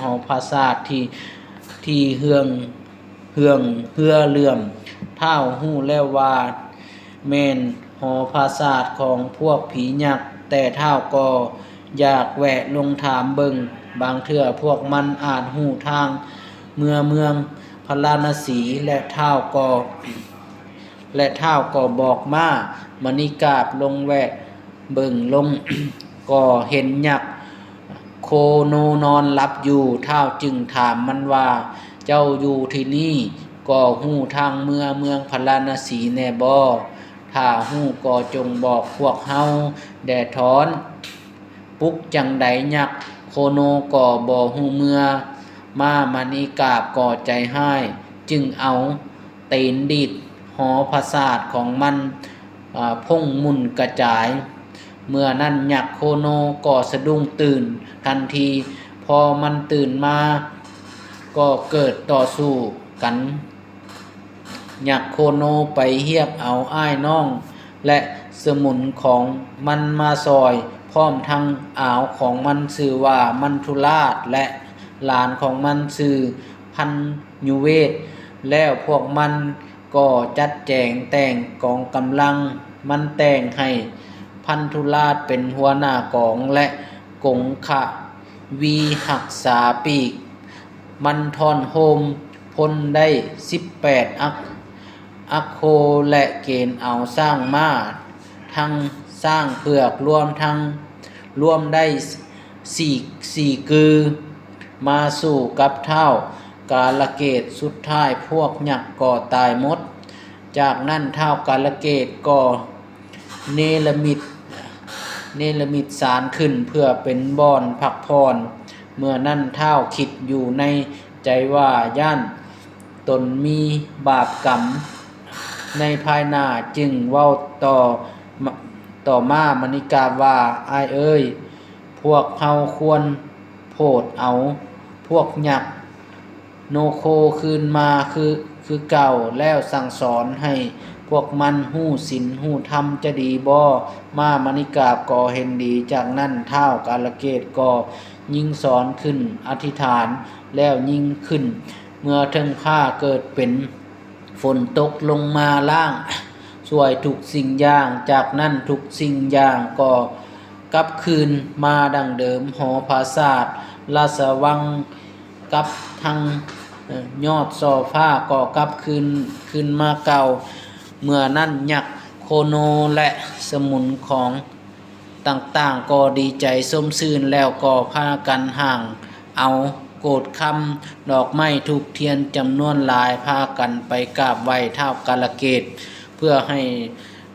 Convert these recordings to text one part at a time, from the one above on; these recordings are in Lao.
ຫໍປາສາດທີ່ ທີ່ເຮືອງ ເຮືອງເຮືອເຫຼື້ອມ. ທ້າວຮູ້ແລ້ວວ່າແມ່ນຫໍປາສາດຂອງພວກຜີຍັກ, ແຕ່ທ້າວກໍຢາກແວະລົງຖາມເບິ່ງ, ບາງເທື່ອພວກມັນອາດຮູ້ທາງເມືອເມືອງພາລານະສີ ແລະ ທ້າວກໍ ແລະ ທ້າວກໍບອກມ້າມະນີກາບລົງແວະເບິ່ງລົງ, ກໍເຫັນຍັກໂຄໂນນອນຫຼັບຢູ່. ທ້າວຈຶ່ງຖາມມັນວ່າ, ເຈົ້າຢູ່ທີ່ນີ້ກໍຮູ້ທາງເມືອເມືອງພາລານະສີແດ່ບໍ? ຖ້າຮູ້ກໍຈົ່ງບອກພວກເຮົາແດ່ທ້ອນ. ປຸກຈັ່ງໃດຍັກໂຄໂນກໍບໍ່ຮູ້ເມືອ. ມ້າມະນີກາບກໍໃຈຮ້າຍ, ຈຶ່ງເອົາຕີນດີດຫໍປາສາດຂອງມັນ ອາ ພົ່ງໝຸ່ນກະຈາຍ. ເມື່ອນັ້ນຍັກໂຄໂນກໍສະດຸ້ງຕື່ນທັນທີ. ພໍມັນຕື່ນມາກໍເກີດຕໍ່ສູ້ກັນ. ຍັກໂຄໂນໄປຮຽບເອົາອ້າຍນ້ອງ ແລະ ສະໝຸນຂອງມັນມາຊ່ອຍ, ພ້ອມທັງອາວຂອງມັນຊື່ວ່າມັນທຸລາດ ແລະ ຫຼານຂອງມັນຊື່ພັນຍຸເວດ. ແລ້ວພວກມັນກໍຈັດແຈງແຕ່ງກອງກຳລັງ. ມັນແຕ່ງໃຫ້ພັນທຸລາດເປັນຫົວໜ້າກອງ ແລະ ກົງຂະ ວີຮັກສາປີກມັນທ່ອນໂຮມພົນໄດ້ສິບແປດອັກ ອັກໂຄ ແລະ ເກນເອົາຊ້າງມ້າ ທັງຊ້າງເຜືອກ ລວມທັງ ລວມໄດ້ສີ່ ສີ່ກື ມາສູ້ກັບທ້າວກາລະເກດ. ສຸດທ້າຍພວກຍັກກໍຕາຍໝົດ. ຈາກນັ້ນທ້າວກາລະເກດກໍ ເນລະມິດ ເນລະມິດສານຂຶ້ນເພື່ອເປັນບ່ອນພັກຜ່ອນ. ເມື່ອນັ້ນທ້າວຄິດຢູ່ໃນໃຈວ່າ ຢ້ານຕົນມີບາບກຳໃນພາຍໜ້າ, ຈຶ່ງເວົ້າຕໍ່ ຕໍ່ມ້າມະນີກາບວ່າ, ອ້າຍເອີຍ, ພວກເຮົາຄວນໂຜດເອົາພວກຍັກ ໂນໂຄຄືນມາຄື ຄືເກົ່າ ແລ້ວສັ່ງສອນໃຫ້ພວກມັນຮູ້ສິນຮູ້ທຳຈະດີບໍ່? ມ້າມະນີກາບກໍເຫັນດີ. ຈາກນັ້ນທ້າວກາລະເກດກໍຍິງສອນຂຶ້ນອະທິຖານ ແລ້ວຍິງຂຶ້ນເມືອເທິງຟ້າ, ເກີດເປັນຝົນຕົກລົງມາລ້າງຊ່ວຍທຸກສິ່ງຢ່າງ. ຈາກນັ້ນທຸກສິ່ງຢ່າງກໍ ກັບຄືນມາດັ່ງເດີມ, ຫໍປາສາດລາຊະວັງກັບທັງ ເອີ ຍອດສໍຟ້າກໍກັບຄືນ ຄືນມາເກົ່າ. ເມື່ອນັ້ນຍັກໂຄໂນ ແລະ ສະໝຸນຂອງຕ່າງໆກໍດີໃຈຊົມຊື່ນ ແລ້ວກໍພາກັນຫາງເອົາໂກດຄຳ ດອກໄມ້ທູບທຽນຈຳນວນຫຼາຍ ພາກັນໄປກາບໄຫວ້ທ້າວກາລະເກດ ເພື່ອໃຫ້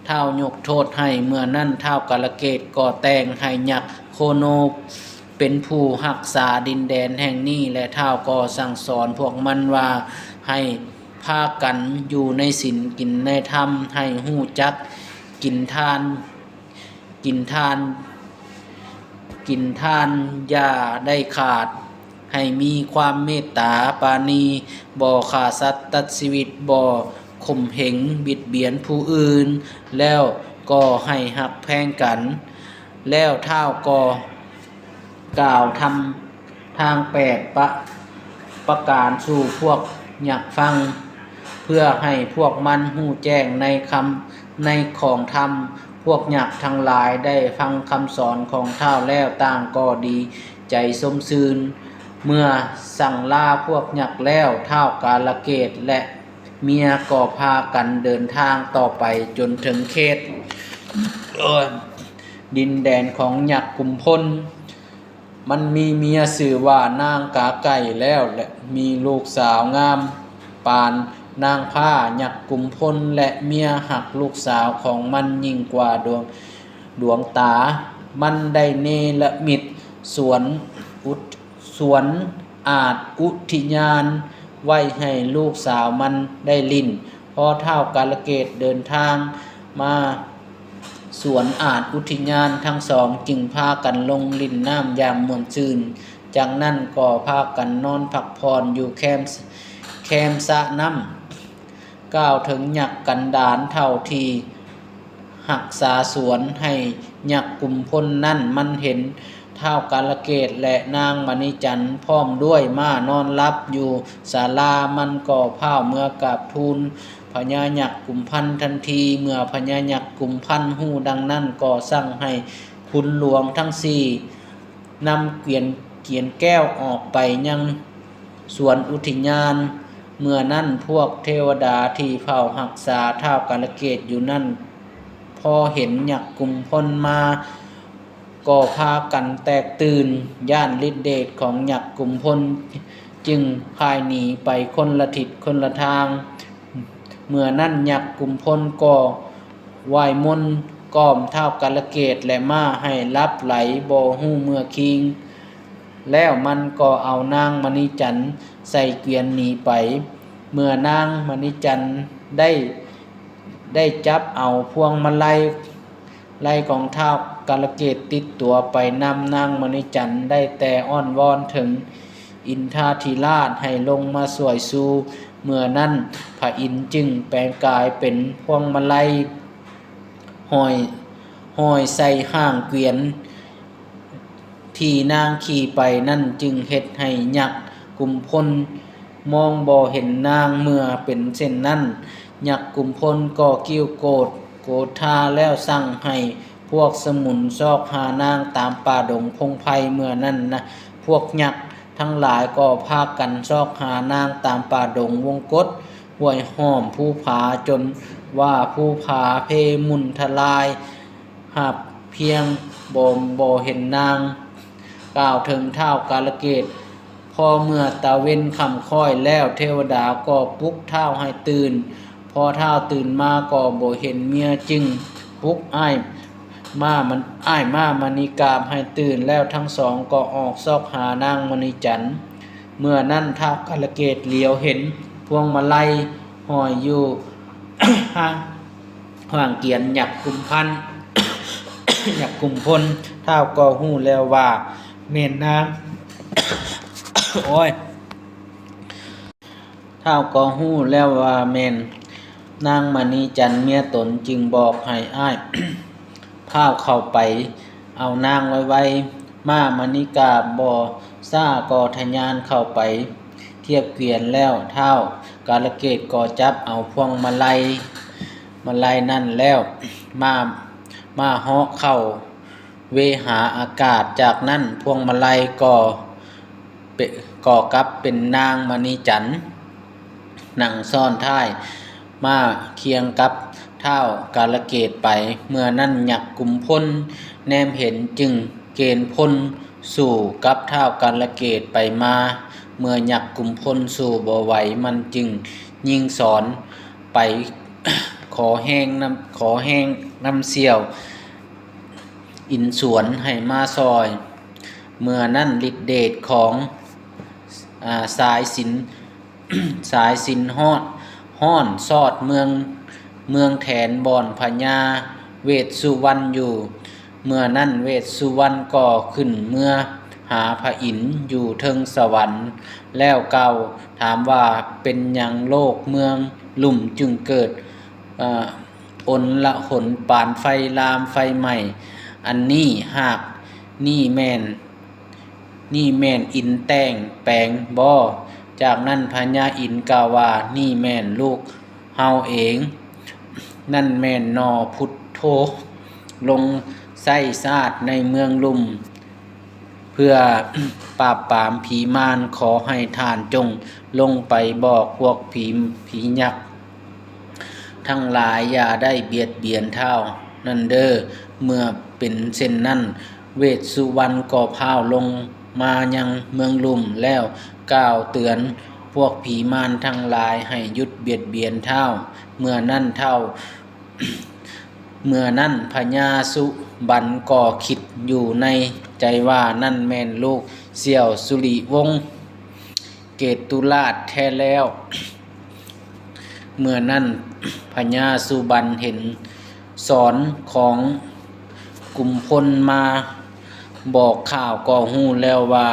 ທ້າວຍົກໂທດໃຫ້. ເມື່ອນັ້ນທ້າວກາລະເກດກໍແຕ່ງໃຫ້ຍັກໂຄໂນເປັນຜູ້ຮັກສາດິນແດນແຫ່ງນີ້ ແລະ ທ້າວກໍສັ່ງສອນພວກມັນວ່າໃຫ້ພາກັນຢູ່ໃນສິນ ກິນໃນທຳ, ໃຫ້ຮູ້ຈັກກິນທານ ກິນທານ ກິນທານຢ່າໄດ້ຂາດ, ໃຫ້ມີຄວາມເມດຕາປານີ, ບໍ່ຂ້າສັດຕັດຊີວິດ, ບໍ່ຂົ່ມເຫງບິດບຽນຜູ້ອື່ນ, ແລ້ວກໍໃຫ້ຮັກແພງກັນ. ແລ້ວທ້າວກໍກ່າວທຳ ທາງແປດປະ ປະການສູ່ພວກຍັກຟັງ, ເພື່ອໃຫ້ພວກມັນຮູ້ແຈ້ງໃນຄຳ ໃນຂອງທຳ. ພວກຍັກທັງຫຼາຍໄດ້ຟັງຄຳສອນຂອງທ້າວແລ້ວ, ຕ່າງກໍດີໃຈຊົມຊື່ນ. ເມື່ອສັງລາພວກຍັກແລ້ວ, ທ້າວກາລະເກດ ແລະ ເມຍກໍພາກັນເດີນທາງຕໍ່ໄປຈົນເຖິງເຂດ ເອີ ດິນແດນຂອງຍັກກຸມພົນ. ມັນມີເມຍຊື່ວ່ານາງກາໄກ່ແລ້ວ ແລະ ມີລູກສາວງາມປານນາງຟ້າ. ຍັກກຸມພົນ ແລະ ເມຍຮັກລູກສາວຂອງມັນຍິ່ງກວ່າດວງ ດວງຕາ. ມັນໄດ້ເນລະມິດສວນອຸ ສວນອາດອຸທິຍານໄວ້ໃຫ້ລູກສາວມັນໄດ້ຫຼິ້ນ. ພໍທ້າວກາລະເກດເດີນທາງມາສວນອາດອຸທິຍານ, ທັງສອງຈຶ່ງພາກັນລົງຫຼິ້ນນ້ຳຢ່າງມ່ວນຊື່ນ. ຈາກນັ້ນກໍພາກັນນອນພັກຜ່ອນຢູ່ແຄມ ແຄມສະນ້ຳ. ກ່າວເຖິງຍັກກັນດານເຖົ້າທີ່ຮັກສາສວນໃຫ້ຍັກກຸມພົນນັ້ນ, ມັນເຫັນ ທ້າວກາລະເກດ ແລະ ນາງມະນີຈັນ ພ້ອມດ້ວຍມ້ານອນຫຼັບຢູ່ສາລາ. ມັນກໍພ້າວເມືອກາບທູນພະຍາຍັກກຸມພັນທັນທີ. ເມື່ອພະຍາຍັກກຸມພັນຮູ້ດັ່ງນັ້ນ ກໍສັ່ງໃຫ້ຂຸນຫຼວງທັງສີ່ນຳກວຽນ ກຽນແກ້ວອອກໄປຍັງສວນອຸທິຍານ. ເມື່ອນັ້ນພວກເທວະດາທີ່ເຝົ້າຮັກສາທ້າວກາລະເກດຢູ່ນັ້ນ ພໍເຫັນຍັກກຸມພົນມາ ກໍພາກັນແຕກຕື່ນ ຢ້ານລິດເດດຂອງຍັກກຸມພົນ ຈຶ່ງພາຍໜີໄປຄົນລະທິດຄົນລະທາງ. ເມື່ອນັ້ນຍັກກຸມພົນກໍວາຍມົນກ່ອມທ້າວກາລະເກດ ແລະ ມ້າໃຫ້ຫຼັບໄຫຼບໍ່ຮູ້ເມື່ອຄີງ. ແລ້ວມັນກໍເອົານາງມະນີຈັນໃສ່ກວຽນໜີໄປ. ເມື່ອນາງມະນີຈັນໄດ້ ໄດ້ຈັບເອົາພວງມາໄລ ໄລຂອງທ້າວກາລະເກດຕິດຕົວໄປນຳ. ນາງມະນີຈັນໄດ້ແຕ່ອ້ອນວອນເຖິງອິນທາທິລາດໃຫ້ລົງມາຊ່ວຍຊູ. ເມື່ອນັ້ນພະອິນຈຶ່ງແປງກາຍເປັນພວງມາໄລ ຫ້ອຍ ຫ້ອຍໃສ່ຫາງກວຽນທີ່ນາງຂີ່ໄປນັ້ນ ຈຶ່ງເຮັດໃຫ້ຍັກກຸມພົນມອງບໍ່ເຫັນນາງ. ເມື່ອເປັນເຊັ່ນນັ້ນ ຍັກກຸມພົນກໍກິ້ວໂກດໂກທາ ແລ້ວສັ່ງໃຫ້ພວກສະໝຸນຊອກຫານາງຕາມປ່າດົງພົງໄພ. ເມື່ອນັ້ນນະ ພວກຍັກທັງຫຼາຍກໍພາກັນຊອກຫານາງຕາມປ່າດົງວົງກົດ ຫ້ວຍຫ້ອມ ພູຜາ ຈົນວ່າພູຜາເພໝຸ່ນທະລາຍ ຫາກພຽງບໍ່ ບໍ່ເຫັນນາງ. ກ່າວເຖິງທ້າວກາລະເກດ ພໍເມື່ອຕາເວັນຄ່ຳຄ້ອຍແລ້ວ ເທວະດາກໍປຸກທ້າວໃຫ້ຕື່ນ. ພໍທ້າວຕື່ນມາກໍບໍ່ເຫັນເມຍ ຈຶ່ງປຸກອ້າຍມ້າມັນ ອ້າຍມ້າມະນີກາບໃຫ້ຕື່ນ ແລ້ວທັງສອງກໍອອກຊອກຫານາງມະນີຈັນ. ເມື່ອນັ້ນທ້າວກາລະເກດຫຼຽວເຫັນພວງມາໄລຫ້ອຍຢູ່ ຫາ ຫວ່າງກຽນຍັກກຸມພັນ ຍັກກຸມພົນ ທ້າວກໍຮູ້ແລ້ວວ່າແມ່ນນາງ ໂອ້ຍ ທ້າວກໍຮູ້ແລ້ວວ່າແມ່ນນາງມະນີຈັນເມຍຕົນ ຈຶ່ງບອກໃຫ້ອ້າຍພ້າວເຂົ້າໄປເອົານາງໄວໆ. ມ້າມະນີກາບບໍ່ຊ້າກໍທະຍານເຂົ້າໄປທຽບກວຽນແລ້ວ ທ້າວກາລະເກດກໍຈັບເອົາພວງມາໄລ ມາໄລນັ້ນແລ້ວ ມ້າ ມ້າເຫາະເຂົ້າເວຫາອາກາດ. ຈາກນັ້ນພວງມາໄລກໍເປ ກໍກັບເປັນນາງມະນີຈັນ ນັ່ງຊ້ອນທ້າຍມ້າຄຽງກັບທ້າວກາລະເກດໄປ. ເມື່ອນັ້ນຍັກກຸມພົນແນມເຫັນ ຈຶ່ງເກນພົນສູ້ກັບທ້າວກາລະເກດໄປມາ. ເມື່ອຍັກກຸມພົນສູ້ບໍ່ໄຫວ ມັນຈຶ່ງຍິງສອນໄປ ຂໍແຮງນຳ ຂໍແຮງນຳສ່ຽວອິນສວນໃຫ້ມາຊ່ອຍ. ເມື່ອນັ້ນລິດເດດຂອງ ອາ ສາຍສິນ ສາຍສິນຮອດ ຮ້ອນຊອດເມືອງ ເມືອງແຖນ ບ່ອນພະຍາເວດສຸວັນຢູ່. ເມື່ອນັ້ນເວດສຸວັນກໍຂຶ້ນເມືອຫາພະອິນຢູ່ເທິງສະຫວັນ ແລ້ວກ່າວຖາມວ່າ ເປັນຫຍັງໂລກເມືອງລຸ່ມຈຶ່ງເກີດ ເອີ ອົນລະຫົນປານໄຟລາມໄຟໄໝ້ອັນນີ້? ຫາກນີ້ແມ່ນ ນີ້ແມ່ນອິນແຕ່ງແປງບໍ? ຈາກນັ້ນພະຍາອິນກ່າວວ່າ ນີ້ແມ່ນລູກເຮົາເອງ ນັ້ນແມ່ນໜໍ່ພຸດໂທ ລົງໃຊ້ຊາດໃນເມືອງລຸ່ມ ເພື່ອປາບປາມຜີມານ. ຂໍໃຫ້ທ່ານຈົ່ງລົງໄປບອກພວກຜີ ຜີຍັກ ທັງຫຼາຍຢ່າໄດ້ບຽດບຽນທ້າວນັ້ນເດີ້. ເມື່ອເປັນເຊັ່ນນັ້ນ ເວດສຸວັນກໍພ້າວລົງມາຍັງເມືອງລຸ່ມ ແລ້ວກ່າວເຕືອນພວກຜີມານທັງຫຼາຍໃຫ້ຢຸດບຽດບຽນທ້າວ. ເມື່ອນັ້ນທ້າວ ເມື່ອນັ້ນພະຍາສຸບັນກໍຄິດຢູ່ໃນໃຈວ່າ ນັ້ນແມ່ນລູກສ່ຽວສຸລິວົງ ເກຕຸລາດແທ້ແລ້ວ. ເມື່ອນັ້ນພະຍາສຸບັນເຫັນສອນຂອງກຸມພົນມາບອກຂ່າວ ກໍຮູ້ແລ້ວວ່າ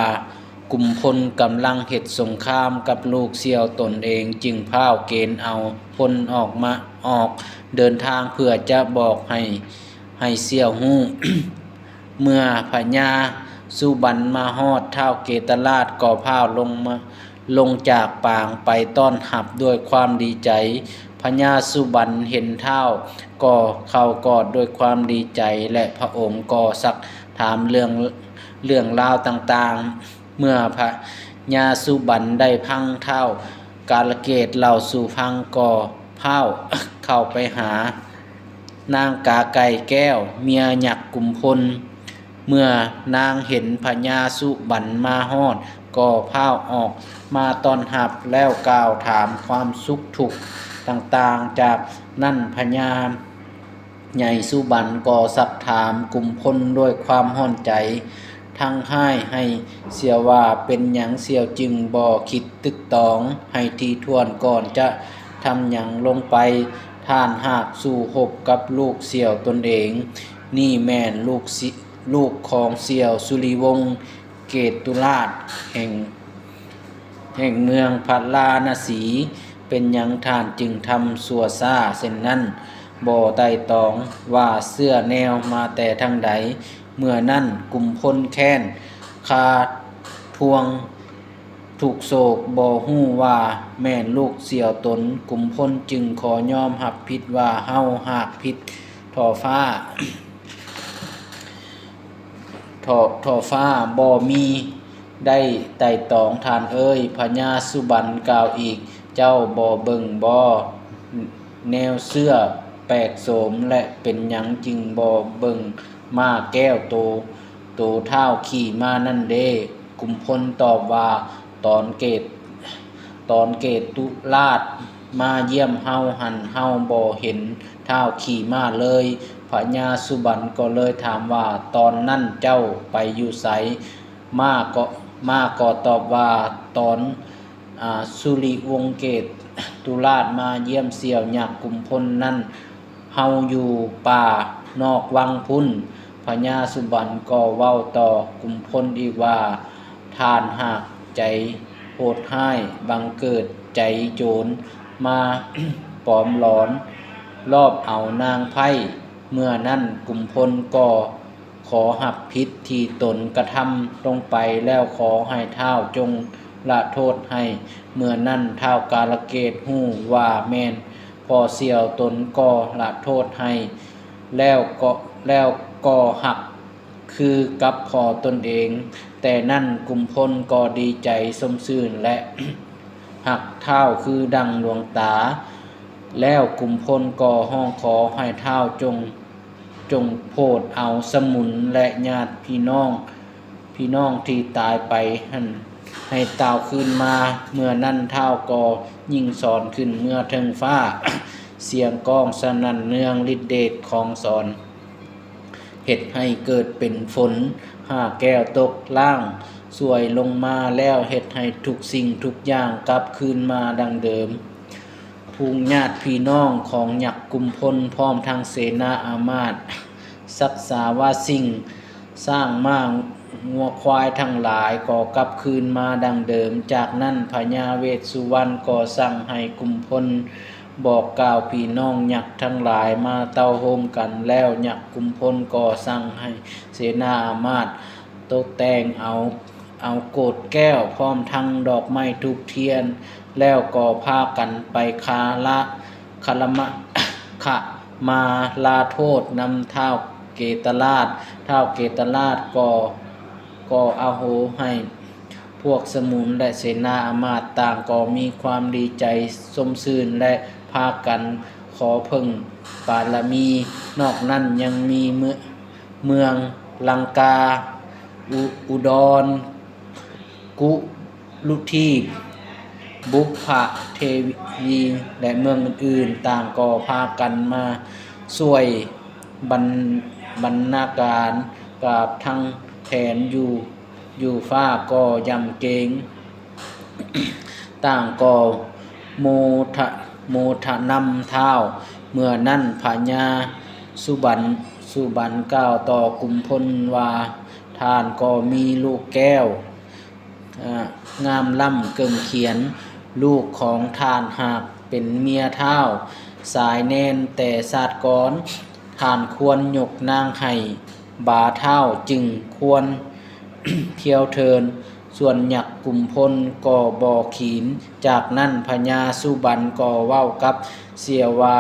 ກຸມພົນກຳລັງເຮັດສົງຄາມກັບລູກສ່ຽວຕົນເອງ ຈຶ່ງພ້າວເກນເອົາພົນອອກມາ ອອກເດີນທາງເພື່ອຈະບອກໃຫ້ ໃຫ້ສ່ຽວຮູ້. ເມື່ອພະຍາ ສຸບັນມາຮອດ, ທ້າວເກຕະລາດກໍພ້າວລົງມາ, ລົງຈາກປາງໄປຕ້ອນຮັບດ້ວຍຄວາມດີໃຈ. ພະຍາສຸບັນເຫັນທ້າວກໍເຂົ້າກອດດ້ວຍຄວາມດີໃຈ ແລະ ພະອົງກໍຊັກຖາມເລື່ອງ, ເລື່ອງລາວຕ່າງໆ. ເມື່ອພະຍາສຸບັນໄດ້ຟັງທ້າວກາລະເກດເລົ່າສູ່ຟັງ ກໍພ້າວເຂົ້າໄປຫານາງກາໄກ່ແກ້ວ ເມຍຍັກກຸມພົນ. ເມື່ອນາງເຫັນພະຍາສຸບັນມາຮອດ ກໍພ້າວອອກມາຕ້ອນຮັບ ແລ້ວກ່າວຖາມຄວາມສຸກທຸກຕ່າງໆ. ຈາກນັ້ນພະຍາ ໃຫຍ່ສຸບັນກໍຊັກຖາມກຸມພົນດ້ວຍຄວາມຮ້ອນໃຈທັງຮ້າຍ ໃຫ້ສ່ຽວວ່າເປັນຫຍັງສ່ຽວຈຶ່ງບໍ່ຄິດຕຶກຕອງໃຫ້ຖີ່ຖ້ວນກ່ອນຈະທຳຫຍັງລົງໄປ. ທ່ານຫາກສູ້ຮົບກັບລູກສ່ຽວຕົນເອງ, ນີ້ແມ່ນລູກ, ລູກຂອງສ່ຽວສຸລິວົງເກຕຸລາດແຫ່ງ ແຫ່ງເມືອງພາລານະສີ. ເປັນຫຍັງທ່ານຈຶ່ງທຳຊົ່ວຊ້າເຊັ່ນນັ້ນ? ບໍ່ໄຕ່ຕອງວ່າເຊື້ອແນວມາແຕ່ທາງໃດ. ເມື່ອນັ້ນກຸມພົນແຄ້ນຄາທວງທຸກໂສກ, ບໍ່ຮູ້ວ່າແມ່ນລູກສ່ຽວຕົນ. ກຸມພົນຈຶ່ງຂໍຍອມຮັບຜິດວ່າ ເຮົາຫາກຜິດທໍ່ຟ້າ ທໍ່, ທໍ່ຟ້າບໍ່ມີໄດ້ໄຕ່ຕອງ, ທ່ານເອີຍ. ພະຍາສຸບັນກ່າວອີກ, ເຈົ້າບໍ່ເບິ່ງບໍ ແນວເຊື້ອແປກໂສມ ແລະ ເປັນຫຍັງຈຶ່ງບໍ່ເບິ່ງມ້າແກ້ວໂຕ, ໂຕທ້າວຂີ່ມານັ້ນເດ? ກຸມພົນຕອບວ່າ ຕອນເກດ ຕອນເກຕຸລາດມາຢ້ຽມເຮົາຫັ້ນ ເຮົາບໍ່ເຫັນທ້າວຂີ່ມ້າເລີຍ. ພະຍາສຸບັນກໍເລີຍຖາມວ່າ ຕອນນັ້ນເຈົ້າໄປຢູ່ໃສ? ມ້າກໍ, ມ້າກໍຕອບວ່າ ຕອນ, ອາ, ສຸລິວົງເກຕຸລາດມາຢ້ຽມສ່ຽວຍັກກຸມພົນນັ້ນ ເຮົາຢູ່ປ່ານອກວັງພຸ້ນ. ພະຍາສຸບັນກໍເວົ້າຕໍ່ກຸມພົນອີກວ່າ ທ່ານຫາກໃຈໂຫດຮ້າຍ, ບັງເກີດໃຈໂຈນມາປອມຫຼອນລອບເອົານາງໃພ້. ເມື່ອນັ້ນກຸມພົນກໍ ຂໍຮັບຜິດທີ່ຕົນກະທຳລົງໄປ ແລ້ວຂໍໃຫ້ທ້າວຈົ່ງລະໂທດໃຫ້. ເມື່ອນັ້ນທ້າວກາລະເກດຮູ້ວ່າແມ່ນພໍ່ສ່ຽວຕົນກໍລະໂທດໃຫ້ ແລ້ວກໍ, ແລ້ວກໍຮັກຄືກັບພໍ່ຕົນເອງ. ແຕ່ນັ້ນກຸມພົນກໍດີໃຈຊົມຊື່ນ ແລະ ຮັກທ້າວຄືດັ່ງດວງຕາ. ແລ້ວກຸມພົນກໍຮ້ອງຂໍໃຫ້ທ້າວຈົ່ງ ຈົ່ງໂຜດເອົາສະໝຸນ ແລະ ຍາດພີ່ນ້ອງ, ພີ່ນ້ອງທີ່ຕາຍໄປຫັ້ນໃຫ້ຕ່າວຄືນມາ. ເມື່ອນັ້ນທ້າວກໍຍິງສອນຂຶ້ນເມືອເທິງຟ້າ, ສຽງກ້ອງສະໜັ່ນເນືອງລິດເດດຂອງສອນ ເຮັດໃຫ້ເກີດເປັນຝົນຫ້າແກ້ວຕົກລ້າງຊ່ວຍລົງມາ ແລ້ວເຮັດໃຫ້ທຸກສິ່ງທຸກຢ່າງກັບຄືນມາດັ່ງເດີມ. ພວກຍາດພີ່ນ້ອງຂອງຍັກກຸມພົນ ພ້ອມທັງເສນາອາມາດ, ສັກສາວາສິ່ງ, ຊ້າງມ້າ, ງົວຄວາຍທັງຫຼາຍກໍກັບຄືນມາດັ່ງເດີມ. ຈາກນັ້ນພະຍາເວດສຸວັນກໍສັ່ງໃຫ້ກຸມພົນບອກກ່າວພີ່ນ້ອງຍັກທັງຫຼາຍມາເຕົ້າໂຮມກັນ. ແລ້ວຍັກກຸມພົນກໍສັ່ງໃຫ້ເສນາອາມາດຕົກແຕ່ງເອົາ ເອົາໂກດແກ້ວ ພ້ອມທັງດອກໄມ້ທູບທຽນ ແລ້ວກໍພາກັນໄປຄາລະ ຄາລະມະ ຂະມາລາໂທດນຳທ້າວເກຕະລາດ. ທ້າວເກຕະລາດກໍ ກໍອະໂຫໃຫ້ພວກສະໝຸນ ແລະ ເສນາອາມາດ ຕ່າງກໍມີຄວາມດີໃຈຊົມຊື່ນ ແລະ ພາກັນຂໍເພິ່ງບາລະມີ. ນອກນັ້ນຍັງມີເມືອງ ເມືອງລັງກາ, ອຸ ອຸດອນ, ກຸລຸທີບ, ບຸບພະເທວີ ແລະ ເມືອງອື່ນໆ ຕ່າງກໍພາກັນມາຊ່ວຍບັນ ບັນນາການກາບທັງແຜນຢູ່ ຢູ່ຟ້າກໍຢຳເກງ. ຕ່າງກໍໂມທະ ໂມທະນຳທ້າວ. ເມື່ອນັ້ນພະຍາສຸບັນ ສຸບັນກ່າວຕໍ່ກຸມພົນວ່າ ທ່ານກໍມີລູກແກ້ວ ເອີ ງາມລ້ຳເກິ່ງຂຽນ, ລູກຂອງທ່ານຫາກເປັນເມຍທ້າວສາຍແນນແຕ່ຊາດກ່ອນ, ທ່ານຄວນຍົກນາງໃຫ້ບ່າທ້າວ, ຈຶ່ງຄວນ ຖ້ຽວເທີນ, ສ່ວນຍັກກຸມພົນກໍບໍ່ຂີນ. ຈາກນັ້ນພະຍາສຸບັນກໍເວົ້າກັບເສຍວ່າ,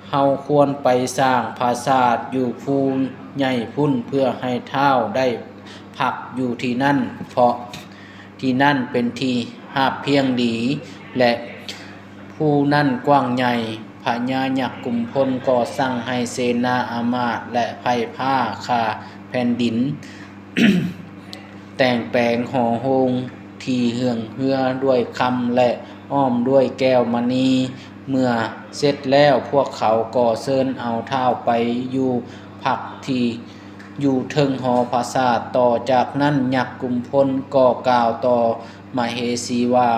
ເຮົາຄວນໄປສ້າງປາສາດຢູ່ພູໃຫຍ່ພຸ້ນ ເພື່ອໃຫ້ທ້າວໄດ້ພັກຢູ່ທີ່ນັ້ນ, ເພາະທີ່ນັ້ນເປັນທີ່ຮາບພຽງດີ ແລະ ພູນັ້ນກວ້າງໃຫຍ່. ພະຍາຍັກກຸມພົນກໍສັ່ງໃຫ້ເສນາອາມາດ ແລະ ໄພ່ພ້າຂ້າແຜ່ນດິນ ແຕ່ງແປງຫໍໂຮງທີ່ເຮືອງເຮືອດ້ວຍຄຳ ແລະ ອ້ອມດ້ວຍແກ້ວມະນີ. ເມື່ອເສັດແລ້ວ, ພວກເຂົາກໍເຊີນເອົາທ້າວໄປຢູ່ພັກທີ່ຢູ່ເທິງຫໍປາສາດ. ຕໍ່ຈາກນັ້ນ, ຍັກກຸມພົນກໍກ່າວຕໍ່ມະເຫສີວ່າ,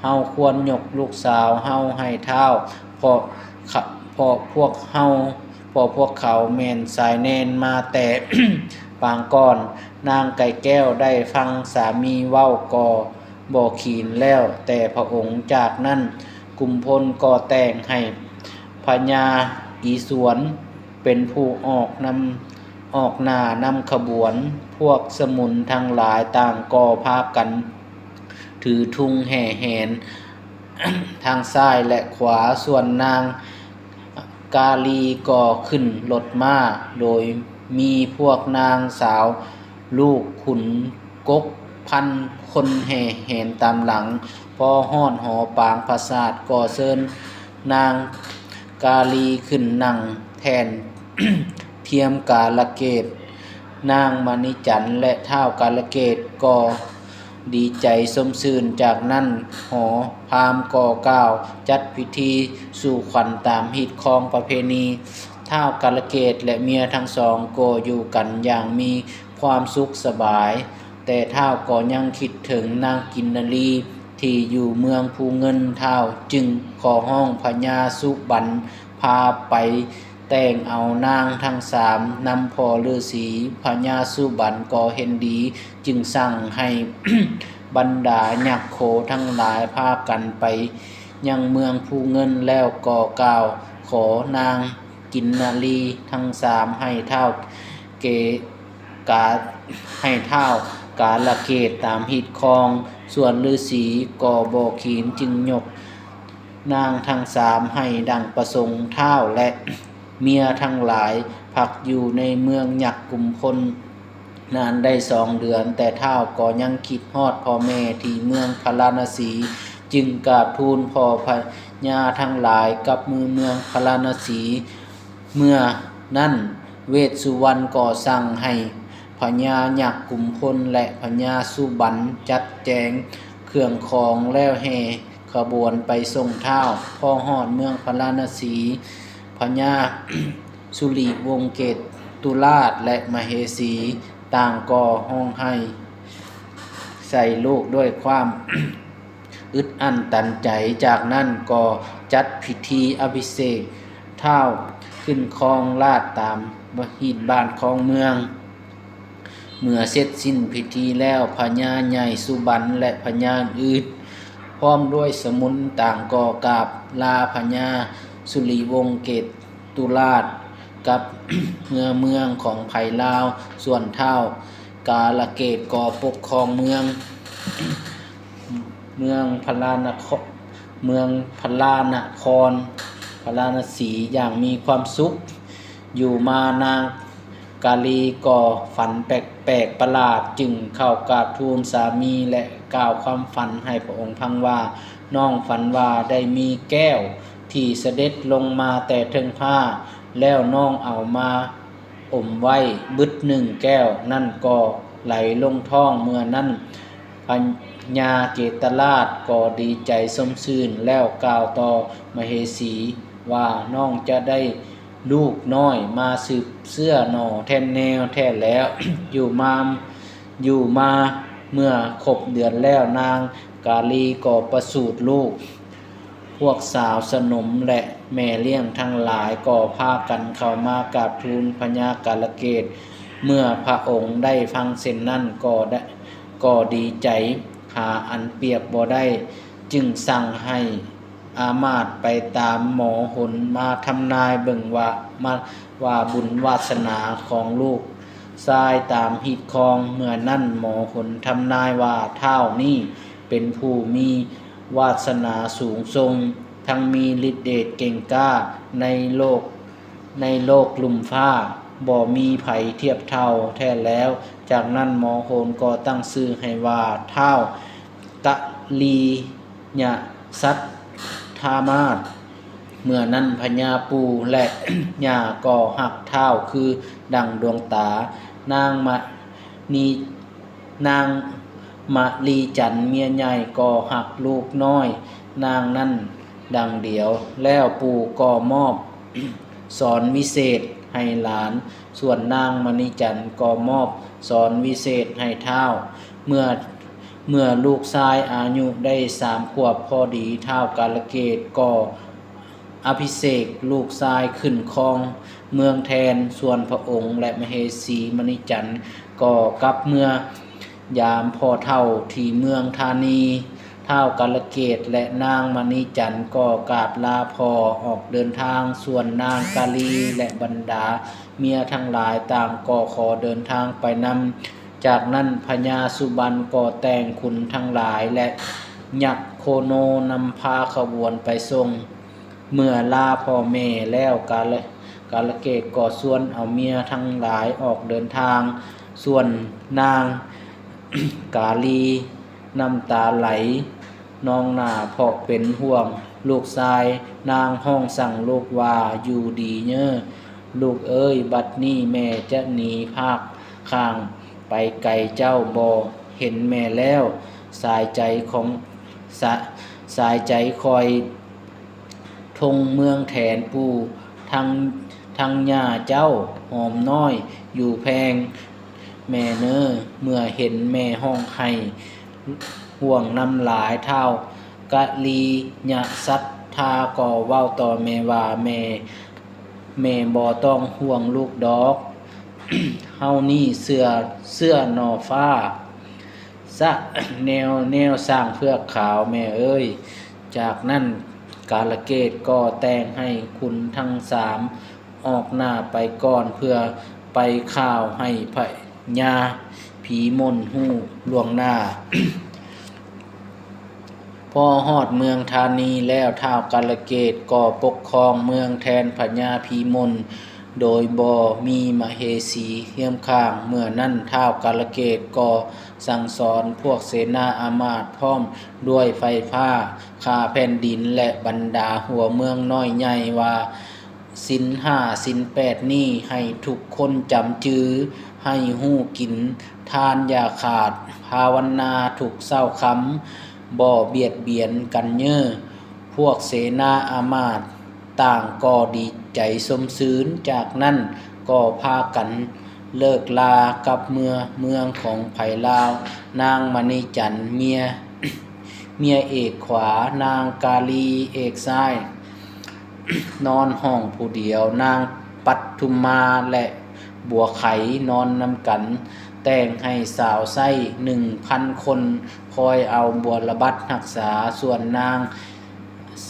ເຮົາຄວນຍົກລູກສາວເຮົາໃຫ້ທ້າວ, ເພາະ ເພາະພວກເຮົາ, ເພາະພວກເຂົາແມ່ນສາຍແນນມາແຕ່ປາງກ່ອນ. ນາງໄກ່ແກ້ວໄດ້ຟັງສາມີເວົ້າກໍບໍ່ຂີນແລ້ວແຕ່ພະອົງ. ຈາກນັ້ນກຸມພົນກໍແຕ່ງໃຫ້ພະຍາອີສວນເປັນຜູ້ອອກນຳ, ອອກໜ້ານຳຂະບວນ. ພວກສະໝຸນທັງຫຼາຍຕ່າງກໍພາກັນ ຖືທຸງແຫ່ແຫນທາງຊ້າຍ ແລະ ຂວາ, ສ່ວນນາງກາລີກໍຂຶ້ນລົດມ້າ, ໂດຍມີພວກນາງສາວລູກຂຸນກົກພັນຄົນແຫ່ແຫນຕາມຫຼັງ. ພໍຮອດຫໍປາງປາສາດ, ກໍເຊີນນາງກາລີຂຶ້ນນັ່ງແທ່ນທຽມກາລະເກດ. ນາງມະນີຈັນ ແລະ ທ້າວກາລະເກດກໍດີໃຈຊົມຊື່ນ. ຈາກນັ້ນຫໍພາມກໍກ່າວຈັດພິທີສູ່ຂວັນຕາມຮີດຄອງປະເພນີ. ທ້າວກາລະເກດ ແລະ ເມຍທັງສອງກໍຢູ່ກັນຢ່າງມີຄວາມສຸກສະບາຍ, ແຕ່ທ້າວກໍຍັງຄິດເຖິງນາງກິນນາລີທີ່ຢູ່ເມືອງພູເງິນ. ທ້າວຈຶ່ງຂໍຮ້ອງພະຍາສຸບັນພາໄປ ແຕ່ງເອົານາງທັງສາມນຳພໍ່ລືສີ. ພະຍາສຸບັນກໍເຫັນດີ, ຈຶ່ງສັ່ງໃຫ້ບັນດາຍັກໂຂທັງຫຼາຍພາກັນໄປຍັງເມືອງພູເງິນ, ແລ້ວກໍກ່າວຂໍນາງກິນນາລີທັງສາມໃຫ້ທ້າວເກ ກາ ໃຫ້ທ້າວກາລະເກດຕາມຮີດຄອງ. ສ່ວນລືສີກໍບໍ່ຂີນ, ຈຶ່ງຍົກນາງທັງສາມໃຫ້ດັ່ງປະສົງ. ທ້າວ ແລະ ເມຍທັງຫຼາຍພັກຢູ່ໃນເມືອງຍັກກຸມພົນນານໄດ້ສອງເດືອນ, ແຕ່ທ້າວກໍຍັງຄິດຮອດພໍ່ແມ່ທີ່ເມືອງພາລານະສີ, ຈຶ່ງກາບທູນພໍ່ພະຍາທັງຫຼາຍກັບມືເມືອງພາລານະສີ. ເມື່ອນັ້ນເວດສຸວັນກໍສັ່ງໃຫ້ພະຍາຍັກກຸມພົນ ແລະ ພະຍາສຸບັນຈັດແຈງເຄື່ອງຂອງແລ້ວແຫ່ຂະບວນໄປສົ່ງທ້າວ. ພໍຮອດເມືອງພາລານະສີ, ພະຍາສຸລິວົງເກດຕຸລາດ ແລະ ມະເຫສີຕ່າງກໍຮ້ອງໄຫ້ໃສ່ລູກດ້ວຍຄວາມ ອຶດອັ້ນຕັນໃຈ. ຈາກນັ້ນກໍຈັດພິທີອະພິເສກທ້າວຂຶ້ນຄອງລາດຕາມຮີດບ້ານຄອງເມືອງ. ເມື່ອເສັດສິ້ນພິທີແລ້ວ, ພະຍາໃຫຍ່ສຸບັນ ແລະ ພະຍາອື່ນໆ ພ້ອມດ້ວຍສະໝຸນຕ່າງກໍກາບລາພະຍາສຸລິວົງເກດຕຸລາດ ກັບເຮືອເມືອງຂອງໃຜລາວ. ສ່ວນທ້າວກາລະເກດກໍປົກຄອງເມືອງ ເມືອງພາລານະຄອນ ເມືອງພາລານະຄອນ ພາລານະສີຢ່າງມີຄວາມສຸກ. ຢູ່ມານາງກາລີກໍຝັນແປກໆປະຫຼາດ, ຈຶ່ງເຂົ້າກາບທູນສາມີ ແລະ ກ່າວຄວາມຝັນໃຫ້ພະອົງຟັງວ່າ, ນ້ອງຝັນວ່າໄດ້ມີແກ້ວທີ່ສະເດັດລົງມາແຕ່ເທິງຟ້າ, ແລ້ວນ້ອງເອົາມາອົມໄວ້ບຶດໜຶ່ງ, ແກ້ວນັ້ນກໍໄຫຼລົງທ້ອງ. ເມື່ອນັ້ນ ພະຍາເກຕະລາດກໍດີໃຈຊົມຊື່ນ ແລ້ວກ່າວຕໍ່ມະເຫສີວ່າ, ນ້ອງຈະໄດ້ລູກນ້ອຍມາສືບເຊື້ອໜໍ່ແທນແນວແທ້ແລ້ວ. ຢູ່ມາ ຢູ່ມາເມື່ອຄົບເດືອນແລ້ວ, ນາງກາລີກໍປະສູດລູກ. ພວກສາວສະໜົມ ແລະ ແມ່ລ້ຽງທັງຫຼາຍກໍພາກັນເຂົ້າມາກາບທູນພະຍາກາລະເກດ. ເມື່ອພະອົງໄດ້ຟັງເຊັ່ນນັ້ນກໍໄດ້ ກໍດີໃຈຫາອັນປຽບບໍ່ໄດ້, ຈຶ່ງສັ່ງໃຫ້ອາມາດໄປຕາມໝໍຫົນມາທຳນາຍເບິ່ງວ່າ ມາ ວ່າບຸນວາສະໜາຂອງລູກ ຊາຍຕາມຮີດຄອງ. ເມື່ອນັ້ນໝໍຫົນທຳນາຍວ່າ ທ້າວນີ້ເປັນຜູ້ມີວາດສະໜາສູງສົ່ງ, ທັງມີລິດເດດເກັ່ງກ້າໃນໂລກ ໃນໂລກລຸ່ມຟ້າ, ບໍ່ມີໃຜທຽບເທົ່າແທ້ແລ້ວ. ຈາກນັ້ນໝໍໂຫນກໍຕັ້ງຊື່ໃຫ້ວ່າ ທ້າວກະລີຍະສັດທາມາດ. ເມື່ອນັ້ນພະຍາປູ່ ແລະ ຍ່າກໍຮັກທ້າວຄືດັ່ງດວງຕາ. ນາງມະນີ ນາງມະລີຈັນເມຍໃຫຍ່ກໍຮັກລູກນ້ອຍນາງນັ້ນດັ່ງດຽວ. ແລ້ວປູ່ກໍມອບສອນວິເສດໃຫ້ຫຼານ, ສ່ວນນາງມະນີຈັນກໍມອບສອນວິເສດໃຫ້ທ້າວ. ເມື່ອ ເມື່ອລູກຊາຍອາຍຸໄດ້ສາມຂວບພໍດີ, ທ້າວກາລະເກດກໍ ອະພິເສກລູກຊາຍຂຶ້ນຄອງເມືອງແທນ, ສ່ວນພະອົງ ແລະ ມະເຫສີມະນີຈັນກໍກັບເມືອຍາມພໍ່ເຖົ້າທີ່ເມືອງທານີ. ທ້າວກາລະເກດ ແລະ ນາງມະນີຈັນກໍກາບລາພໍ່ອອກເດີນທາງ, ສ່ວນນາງກາລີ ແລະ ບັນດາເມຍທັງຫຼາຍຕ່າງກໍຂໍເດີນທາງໄປນຳ. ຈາກນັ້ນພະຍາສຸບັນກໍແຕ່ງຂຸນທັງຫຼາຍ ແລະ ຍັກໂຄໂນນຳພາຂະບວນໄປສົ່ງ. ເມື່ອລາພໍ່ແມ່ແລ້ວ, ກາລະ ກາລະເກດກໍຊວນເອົາເມຍທັງຫຼາຍອອກເດີນທາງ. ສ່ວນນາງກາລີນ້ຳຕາໄຫຼນອງໜ້າເພາະເປັນຫ່ວງລູກຊາຍ. ນາງຮ້ອງສັ່ງລູກວ່າ, ຢູ່ດີເນີລູກເອີຍ, ບັດນີ້ແມ່ຈະໜີພາກຂ້າງໄປໄກ, ເຈົ້າບໍ່ເຫັນແມ່ແລ້ວ, ສາຍໃຈຂອງ ສາ ສາຍໃຈຂ້ອຍ ທົ່ງເມືອງແທນປູ່ ທັງ ທັງຍ່າເຈົ້າ ຫອມນ້ອຍຢູ່ແພງ ແມ່ເນີ. ເມື່ອເຫັນແມ່ຮ້ອງໄຫ້ ຫ່ວງນ້ຳລາຍ, ທ້າວກະລີຍະສັດທາກໍເວົ້າຕໍ່ແມ່ວ່າ, ແມ່ ແມ່ບໍ່ຕ້ອງຫ່ວງລູກດອກ, ເຮົານີ້ເຊື່ອ ເຊື່ອໜໍ່ຟ້າ ຊະແນວ ແນວຊ້າງເຜືອກຂາວ ແມ່ເອີຍ. ຈາກນັ້ນກາລະເກດກໍແຕ່ງໃຫ້ຂຸນທັງສາມອອກໜ້າໄປກ່ອນ ເພື່ອໄປຂ່າວໃຫ້ພະຍາຜີມົນຮູ້ລ່ວງໜ້າ. ພໍຮອດເມືອງທານີແລ້ວ, ທ້າວກາລະເກດກໍປົກຄອງເມືອງແທນພະຍາຜີມົນ ໂດຍບໍ່ມີມະເຫສີຄຽງຂ້າງ. ເມື່ອນັ້ນທ້າວກາລະເກດກໍສັ່ງສອນພວກເສນາອາມາດ ພ້ອມດ້ວຍໄຟຟ້າ, ຂ້າແຜ່ນດິນ ແລະ ບັນດາຫົວເມືອງນ້ອຍໃຫຍ່ວ່າ, ສິນຫ້າ ສິນແປດນີ້ໃຫ້ທຸກຄົນຈຳຈື່, ໃຫ້ຮູ້ກິນທານຢ່າຂາດ, ພາວະນາທຸກເຊົ້າຄ່ຳ, ບໍ່ບຽດບຽນກັນເຍີ. ພວກເສນາອາມາດຕ່າງກໍດີໃຈຊົມຊື່ນ. ຈາກນັ້ນກໍພາກັນເລີກລາກັບເມືອເມືອງຂອງໃຜລາວ. ນາງມະນີຈັນເມຍ ເມຍເອກຂວາ, ນາງກາລີເອກຊ້າຍ ນອນຫ້ອງຜູ້ດຽວ, ນາງປັດທຸມມາ ແລະ ບົວໄຂນອນນຳກັນ, ແຕ່ງໃຫ້ສາວໃຊ້ໜຶ່ງພັນຄົນ ຄອຍເອົາບົວລະບັດຮັກສາ. ສ່ວນນາງ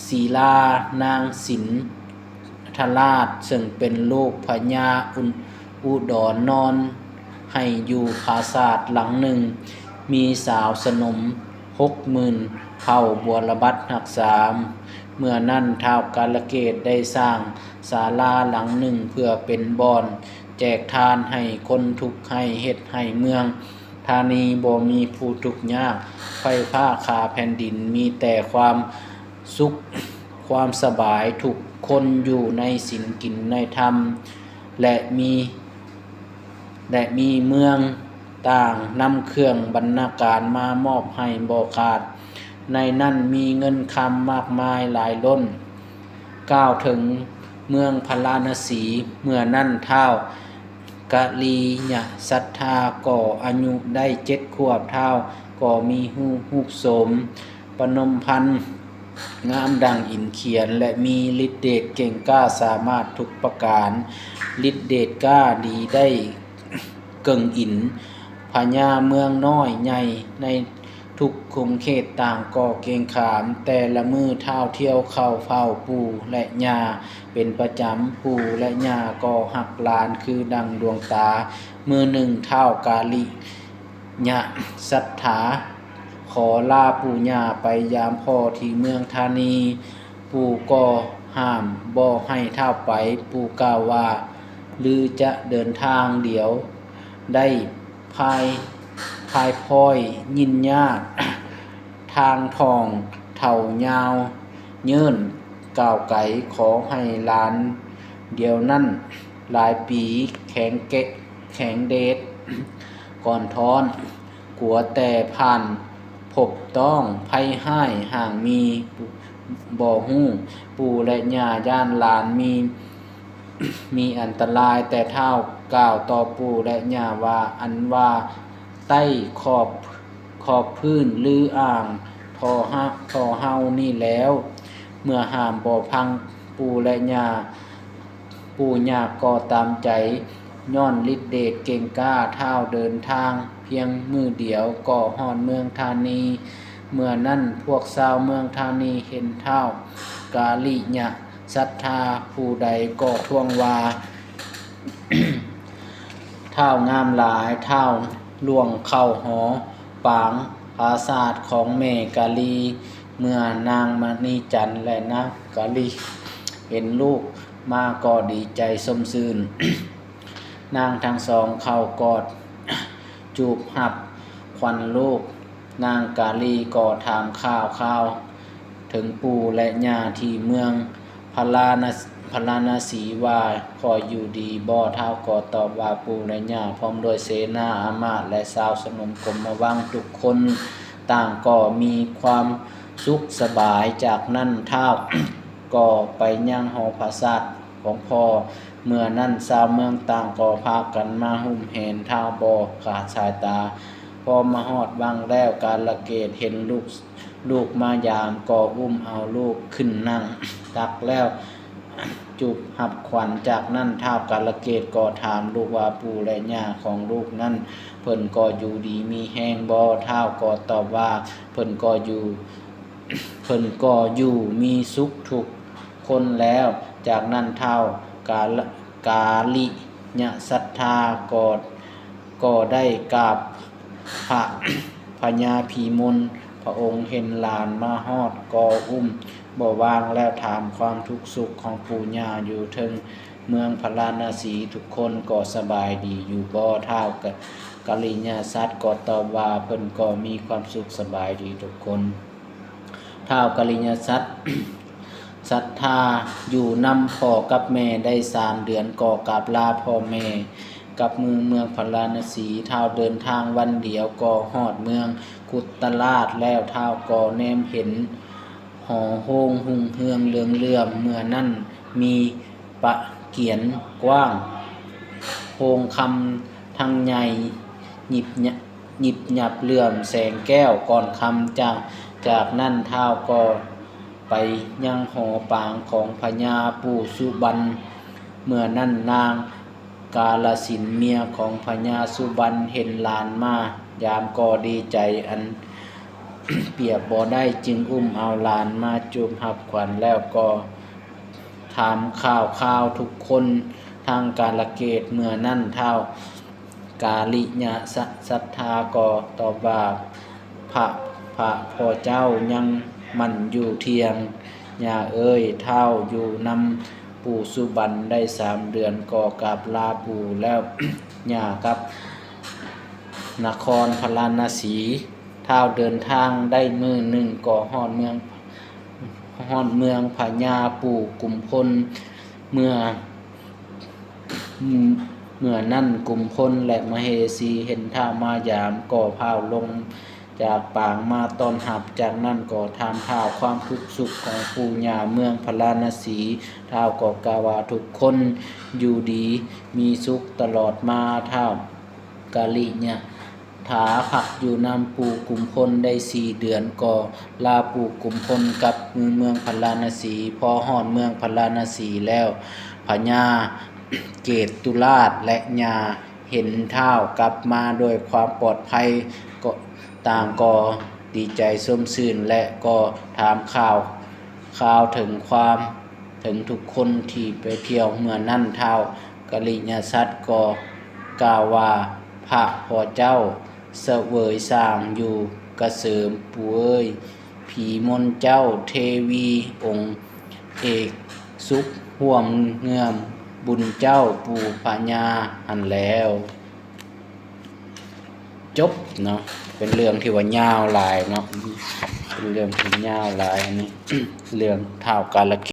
ສີລາ, ນາງສິນທະລາດ ເຊິ່ງເປັນລູກພະຍາອຸ ອຸດອນ ນອນໃຫ້ຢູ່ປາສາດຫຼັງໜຶ່ງ, ມີສາວສະໜົມຫົກໝື່ນເຜົ່າບົວລະບັດຮັກສາ. ເມື່ອນັ້ນທ້າວກາລະເກດໄດ້ສ້າງສາລາຫຼັງໜຶ່ງ ເພື່ອເປັນບ່ອນແຈກທານໃຫ້ຄົນທຸກໄຮ່ເຮັດໄຮ່ເມືອງທານີບໍ່ມີຜູ້ທຸກຍາກ, ໄຟຟ້າຄາແຜ່ນດິນ, ມີແຕ່ຄວາມສຸກຄວາມສະບາຍ, ທຸກຄົນຢູ່ໃນສິນກິນໃນທຳ ແລະ ມີ ແລະ ມີເມືອງຕ່າງນຳເຄື່ອງບັນນາການມາມອບໃຫ້ບໍ່ຂາດ, ໃນນັ້ນມີເງິນຄຳມາກມາຍຫຼາຍລົ້ນ. ກ່າວເຖິງເມືອງພາລານະສີ, ເມື່ອນັ້ນທ້າວກະລີຍະສັດທາກໍອາຍຸໄດ້ເຈັດຂວບ, ທ້າວກໍມີຮູບ ຮູບໂສມປະນົມພັນ ງາມດັ່ງອິນຂຽນ ແລະ ມີລິດເດດເກັ່ງກ້າສາມາດທຸກປະການ, ລິດເດດກ້າດີໄດ້ເກິ່ງອິນ. ພະຍາເມືອງນ້ອຍໃຫຍ່ໃນ ທຸກຂົງເຂດຕ່າງກໍເກງຂາມ. ແຕ່ລະມື້ທ້າວທ່ຽວເຂົ້າເຝົ້າປູ່ ແລະ ຍ່າເປັນປະຈຳ. ປູ່ ແລະ ຍ່າກໍຮັກຫຼານຄືດັ່ງດວງຕາ. ມື້ໜຶ່ງ ທ້າວກາລິຍະສັດທາຂໍລາປູ່ຍ່າໄປຢາມພໍ່ທີ່ເມືອງທານີ. ປູ່ກໍຫ້າມບໍ່ໃຫ້ທ້າວໄປ. ປູ່ກ່າວວ່າ ຫຼືຈະເດີນທາງດຽວໄດ້ ພາຍ ພາຍພ້ອຍຍິນຍາກ ທາງທ່ອງເຖົ້າຍາວເຍີ້ນ ກ້າວໄກ ຂໍໃຫ້ຫຼານດຽວນັ້ນ ຫຼາຍປີແຂງແກະ ແຂງເດດ ກ່ອນທ້ອນ ກົວແຕ່ຜ່ານພົບຕ້ອງໄພຮ້າຍ ຫາກມີບໍ່ຮູ້. ປູ່ ແລະ ຍ່າຢ້ານຫຼານມີ ມີອັນຕະລາຍ, ແຕ່ທ້າວກ່າວຕໍ່ປູ່ ແລະ ຍ່າວ່າ ອັນວ່າໃຕ້ຂອບ ຂອບພື້ນ ຫຼື ອ່າງທໍ່ເຮົາ ທໍ່ເຮົານີ້ແລ້ວ ເມື່ອຫ້າມບໍ່ຟັງ ປູ່ ແລະ ຍ່າ ປູ່ ຍ່າກໍຕາມໃຈ. ຍ້ອນລິດເດດເກັ່ງກ້າ, ທ້າວເດີນທາງພຽງມື້ດຽວກໍຮອດເມືອງທານີ. ເມື່ອນັ້ນພວກຊາວເມືອງທານີເຫັນທ້າວກາລິຍະສັດທາຜູ້ໃດກໍທ້ວງວ່າ ທ້າວງາມຫຼາຍ, ທ້າວລ່ວງເຂົ້າຫໍປາງຜາສາດຂອງແມ່ກາລີ. ເມື່ອນາງມະນີຈັນ ແລະ ນາງກາລີເຫັນລູກມາກໍດີໃຈຊົມຊື່ນ. ນາງທັງສອງເຂົ້າກອດຈູບຮັບຂວັນລູກ. ນາງກາລີກໍຖາມຂ່າວຄາວເຖິງປູ່ ແລະ ຍ່າທີ່ເມືອງ ພາລານະ ພາລານະສີວ່າ ຂ້ອຍຢູ່ດີບໍ່? ທ້າວກໍຕອບວ່າ ປູ່ ແລະ ຍ່າ ພ້ອມດ້ວຍເສນາອາມາດ ແລະ ຊາວສະໜົມກົມມະວັງທຸກຄົນ ຕ່າງກໍມີຄວາມສຸກສະບາຍ. ຈາກນັ້ນທ້າວກໍໄປຍັງຫໍປາສາດຂອງພໍ່. ເມື່ອນັ້ນຊາວເມືອງຕ່າງກໍພາກັນມາຮຸມແຮງ ທ້າວບໍ່ຂາດສາຍຕາ. ພໍມາຮອດວັງແລ້ວ ກາລະເກດເຫັນລູກ ລູກມາຢາມກໍອຸ້ມເອົາລູກຂຶ້ນນັ່ງຕັກແລ້ວຈູບຮັບຂວັນ. ຈາກນັ້ນທ້າວກາລະເກດກໍຖາມລູກວ່າ ປູ່ ແລະ ຍ່າຂອງລູກນັ້ນ ເພິ່ນກໍຢູ່ດີມີແຮງບໍ່? ທ້າວກໍຕອບວ່າ ເພິ່ນກໍຢູ່ ເພິ່ນກໍຢູ່ມີສຸກທຸກຄົນແລ້ວ. ຈາກນັ້ນທ້າວກາລະ ກາລິຍະສັດທາກໍ ກໍໄດ້ກາບພະ ພະຍາຜີມົນ. ພະອົງເຫັນຫຼານມາຮອດກໍອຸ້ມບໍ່ວ່າງແລ້ວຖາມຄວາມທຸກສຸກຂອງປູ່ຍ່າຢູ່ເທິງເມືອງພາລານະສີ ທຸກຄົນກໍສະບາຍດີຢູ່ບໍ່? ທ້າວກາ ກາລິຍະສັດກໍຕອບວ່າ ເພິ່ນກໍມີຄວາມສຸກສະບາຍດີທຸກຄົນ. ທ້າວກາລິຍະສັດ ສັດທາຢູ່ນຳພໍ່ກັບແມ່ໄດ້ສາມເດືອນ ກໍກາບລາພໍ່ແມ່ກັບເມືອງ ເມືອງພາລານະສີ. ທ້າວເດີນທາງວັນດຽວກໍຮອດເມືອງກຸດຕະລາດແລ້ວ. ທ້າວກໍແນມເຫັນຫໍໂຮງຮຸ່ງເຮືອງເຫຼືອງເຫຼື້ອມ. ເມື່ອນັ້ນມີປະກຽນກວ້າງ ໂຮງຄຳທັງໃຫຍ່ ຍິບ ຍິບຫຍັບເຫຼື້ອມແສງແກ້ວກ້ອນຄຳ. ຈາກ ຈາກນັ້ນທ້າວກໍໄປຍັງຫໍປາງຂອງພະຍາປູ່ສຸບັນ. ເມື່ອນັ້ນນາງກາລະສິນເມຍຂອງພະຍາສຸບັນເຫັນຫຼານມາຢາມກໍດີໃຈອັນປຽບບໍ່ໄດ້ ຈຶ່ງອຸ້ມເອົາຫຼານມາຈູບຮັບຂວັນ ແລ້ວກໍຖາມຂ່າວຄາວທຸກຄົນທາງກາລະເກດ. ເມື່ອນັ້ນທ້າວ ກາລິຍະສະ ສັດທາກໍຕອບວ່າ ພະ ພະພໍ່ເຈົ້າຍັງໝັ້ນຢູ່ທ່ຽງ. ຍ່າເອີຍ, ທ້າວຢູ່ນຳປູ່ສຸບັນໄດ້ສາມເດືອນກໍກາບລາປູ່ແລ້ວ. ຍ່າກັບນະຄອນພາລານະສີ. ທ້າວເດີນທາງໄດ້ມື້ໜຶ່ງກໍຮອດເມືອງ ຮອດເມືອງພະຍາປູ່ກຸມພົນ. ເມື່ອ ເມື່ອນັ້ນກຸມພົນ ແລະ ມະເຫສີເຫັນທ້າວມາຢາມ ກໍພ້າວລົງຈາກປາງມາຕ້ອນຮັບ. ຈາກນັ້ນກໍຖາມຂ່າວຄວາມທຸກສຸກຂອງປູ່ຍ່າເມືອງພາລານະສີ. ທ້າວກໍກ່າວວ່າ ທຸກຄົນຢູ່ດີມີສຸກຕະຫຼອດມາ. ທ້າວກາລິຍະ ຖາພັກຢູ່ນຳປູ່ກຸມພົນໄດ້ສີ່ເດືອນ ກໍລາປູ່ກຸມພົນກັບເມືອງພາລານະສີ. ພໍຮອດເມືອງພາລານະສີແລ້ວ ພະຍາເກດຕຸລາດ ແລະ ຍ່າເຫັນທ້າວກັບມາດ້ວຍຄວາມປອດໄພ ກໍ ຕ່າງກໍ ດີໃຈຊົມຊື່ນ ແລະ ກໍຖາມຂ່າວຄາວເຖິງຄວາມ ເຖິງທຸກຄົນທີ່ໄປທ່ຽວເມືອງນັ້ນ. ທ້າວກາລິຍະສັດກໍກ່າວວ່າ ພະພໍ່ເຈົ້າສະເຫວີຍສ້າງຢູ່ກະເສີມ ປູເອີຍ ຜີມົນເຈົ້າເທວີອົງເອກສຸກ ຮ່ວມເງື່ອມບຸນເຈົ້າປູພະຍາຫັ້ນແລ້ວ. ຈົບເນາະ ເປັນເລື່ອງທີ່ວ່າຍາວຫຼາຍເນາະ ເປັນເລື່ອງທີ່ຍາວຫຼາຍ ອັນນີ້ ເລື່ອງທ້າວກາລະ